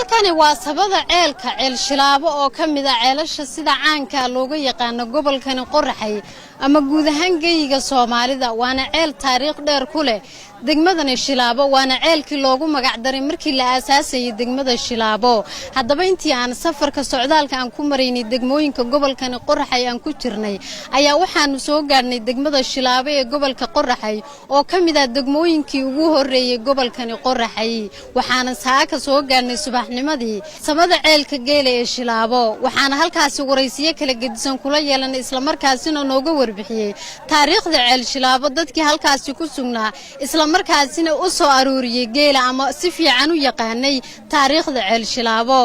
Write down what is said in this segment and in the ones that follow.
Halkani waa sabada ceelka Ceel Shilaabo oo ka mid ah ceelasha sida caanka looga yaqaano gobolkani Qoraxay ama guud ahaan geyiga Soomaalida, waana ceel taariikh dheer ku leh degmadani Shilaabo, waana ceelkii loogu magacdaray markii la aasaasayay degmada Shilaabo. Haddaba intii aan safarka socdaalka aan ku maraynay degmooyinka gobolkani Qoraxay aan ku jirnay ayaa waxaanu soo gaadhnay degmada Shilaabo ee gobolka Qoraxay oo ka mid ah degmooyinkii ugu horreeyey gobolkani Qoraxay. Waxaana saaka soo gaadhnay subaxnimadii samada ceelka geela ee Shilaabo, waxaana halkaasi waraysiyo kala gedisan kula yeelanay, islamarkaasina nooga warbixiyey taariikhda Ceel Shilaabo dadkii halkaasi ku sugnaa, islamarkaasina u soo aruuriyey geela ama si fiican u yaqaanay taariikhda Ceel Shilaabo.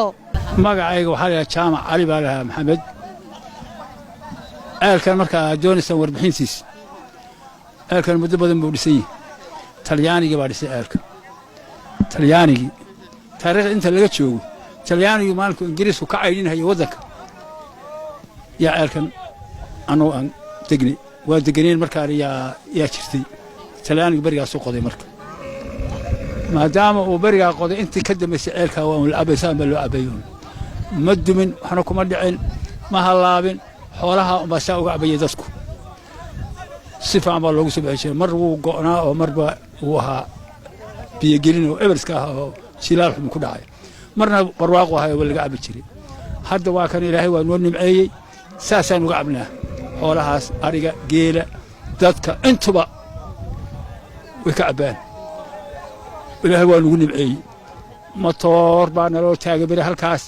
Magacayga waxaa la yidhaha Jaamac Cali baa lahaa Maxamed. Ceelkan markaa aad doonaysaan warbixintiis, ceelkan muddo badan buu dhisan yahay. Talyaanigii baa dhisay ceelka. Talyaanigii, taariikhda inta laga joogo, Talyaanigii maalinku Ingiriisku ka caydhinhayo waddanka yaa ceelkan annagu aan degnay, waa deganeen markaan yaa jirtay. Talyaanigu berigaasuu qoday. Marka maadaama uu berigaa qoday, intii ka dambaysay ceelkaa waa un la cabay, saan baa loo cabayo. Ma dumin, waxna kuma dhicin, ma hallaabin. Xoolaha unbaa saa uga cabayay dadku, si fiican baa loogu soo bixi jiray. Mar wuu go'naa oo marba wuu ahaa biyogelin oo eberska ah oo jilaal xumi ku dhacay, marna barwaaqu ahay oo laga cabi jiray. Hadda waa kan Ilaahay waa noo nimceeyey, saasaan uga cabnaa. Xoolahaas, ariga, geela, dadka intuba way ka cabbaan. Ilaahay waa nagu nimceeyey. Matoor baa naloo taagay beri halkaas,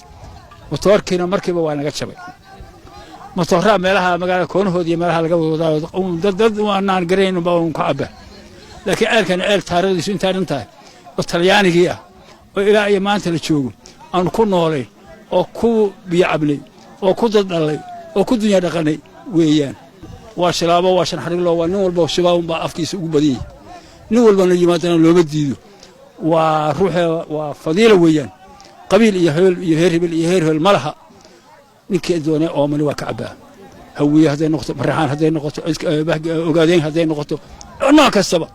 matoorkiina markiiba waa naga jabay. Matooraa meelaha magaalada koonahooda iyo meelaha laga wadaayo, dad anaan garanayn baa un ka cabba. Laakiin ceelkan ceel taariikhdiisu intaa dhan tahay oo Talyaanigii ah oo ilaa iyo maanta la joogo aanu ku noolay oo ku biyo cabnay oo ku daddhallay oo ku dunya dhaqanay weeyaan. Waa Shilaabo, waa shan xariglo, waa nin walba shibaabunbaa afkiisa ugu badan yahay. Nin walbana yimaadana looma diido, waa ruuxee, waa fadiila weeyaan. Qabiil iyo hebel iyo heer hebel iyo heer hebel ma laha. Ninkii doonay oomani waa ka cabbaa. Hawiye hadday noqoto, Baraxaan hadday noqoto, Ogaadeen hadday noqoto, nooc kastaba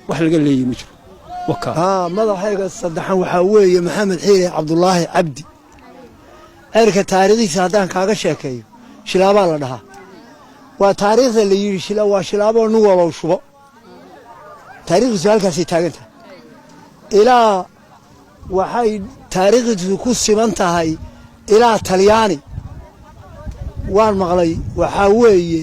wax laga leeyahy ma jiro. Haa, madaxayga saddexan waxaa weeye Maxamed Xiire Cabdulaahi Cabdi. Ceelka taariikhdiisa haddaan kaaga sheekeeyo, Shilaabaa la dhahaa. Waa taariikhda la yidhi waa Shilaaboo nin walow shubo. Taariikhdiisu halkaasay taagan tahay. Ilaa waxay taariikhdiisu ku siman tahay ilaa Talyaani waan maqlay. Waxaa weeye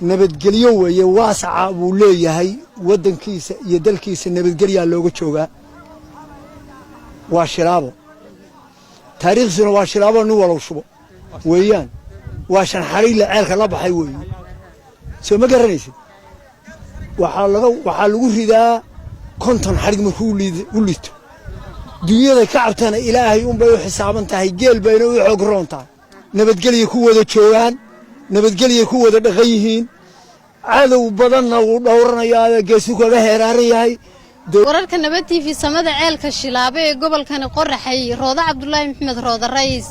nabadgelyo weeye, waasaca buu leeyahay. Waddankiisa iyo dalkiisa nabadgelyaa looga joogaa. Waa Shilaabo, taariikhdiisuna waa Shilaabo nin walow shubo weeyaan. Waa shan xarigle ceelka la baxay weeye, soo ma garanaysid? Waxaa lagu ridaa 50 xadhig markuu u lito. Dunyada ka cabtana Ilaahay unbay u xisaaban tahay, geel bayna u xoog roon tahay. Nabadgelya ku wada joogaan, nabadgelya ku wada dhaqan yihiin. Cadow badanna wuu dhowranayaa, geesu kaga heeraaran yahay. Wararka Nabad TV, samada ceelka Shilaabo ee gobolkani Qoraxay, Roodo Cabdulaahi Maxamed, Rooda Rays.